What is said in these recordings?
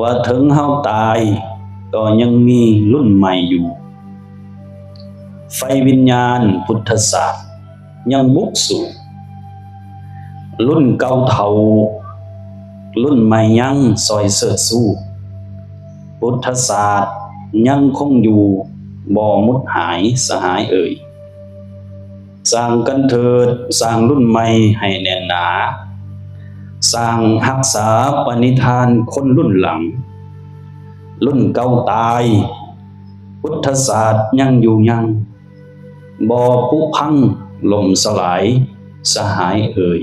ວ່າເຖິງເຮົາຕາຍກໍຍັງມີລຸ້ນໃໝ່ຢູ່. ໄຟວິນຍານພຸດທະສາດຍັງບຸກສູ້. ລຸ້ນເກົ່າເຖົ້າ, ລຸ້ນໃໝ່ຍັງຊ່ອຍເຊີດຊູ. ພຸດທະສາດຍັງຄົງຢູ່, ບໍ່ໝົດຫາຍສະຫາຍເອີຍ. ສ້າງກັນເທີດ, ສ້າງລຸ້ນໃໝ່ໃຫ້ແໜ້ນໜາ. ສ້າງຮັກສາປະນິທານຄົນລຸ້ນຫຼັງ. ລຸ້ນເກົ່າຕາຍ, ພຸດທະສາດຍັງຢູ່ຍັງ. ບໍ່ຜຸພັງລົ້ມສະຫຼາຍສະຫາຍເອີຍ.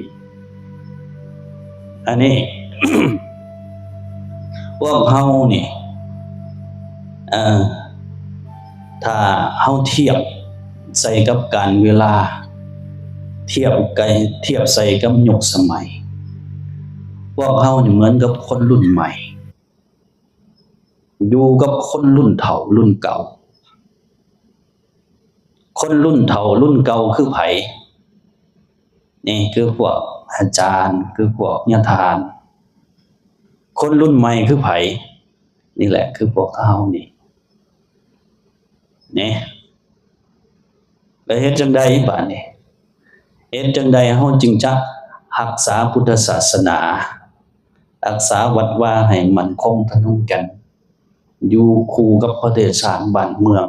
ອັນນີ້ ພວກເຮົານີ້ ເອີ ຖ້າເຮົາທຽບໃສ່ກັບການເວລາ, ທຽບໃກ້ ທຽບໃສ່ກັບຍຸກສະໄໝ, ພວກເຮົານີ້ເໝືອນກັບຄົນລຸ້ນໃໝ່ ຢູ່ກັບຄົນລຸ້ນເຖົ້າລຸ້ນເກົ່າ. ຄົນລຸ້ນເຖົ້າລຸ້ນເກົ່າຄືໃຜ? ນີ້ຄືພວກອາຈານ, ຄືພວກຍາທ່ານ. ຄົນລຸ້ນໃໝ່ຄືໃຜ? ນີ້ແຫຼະ ຄືພວກເຮົານີ້ ນີ້. ແລ້ວເຮັດຈັ່ງໃດບາດນີ້? ເຮັດຈັ່ງໃດເຮົາຈຶ່ງຈະຮັກສາພຸດທະສາສະໜາ, ຮັກສາວັດວາໃຫ້ໝັ້ນຄົງທະນົງແກ່ນ, ຢູ່ຄູ່ກັບປະເທດຊາດບ້ານເມືອງ,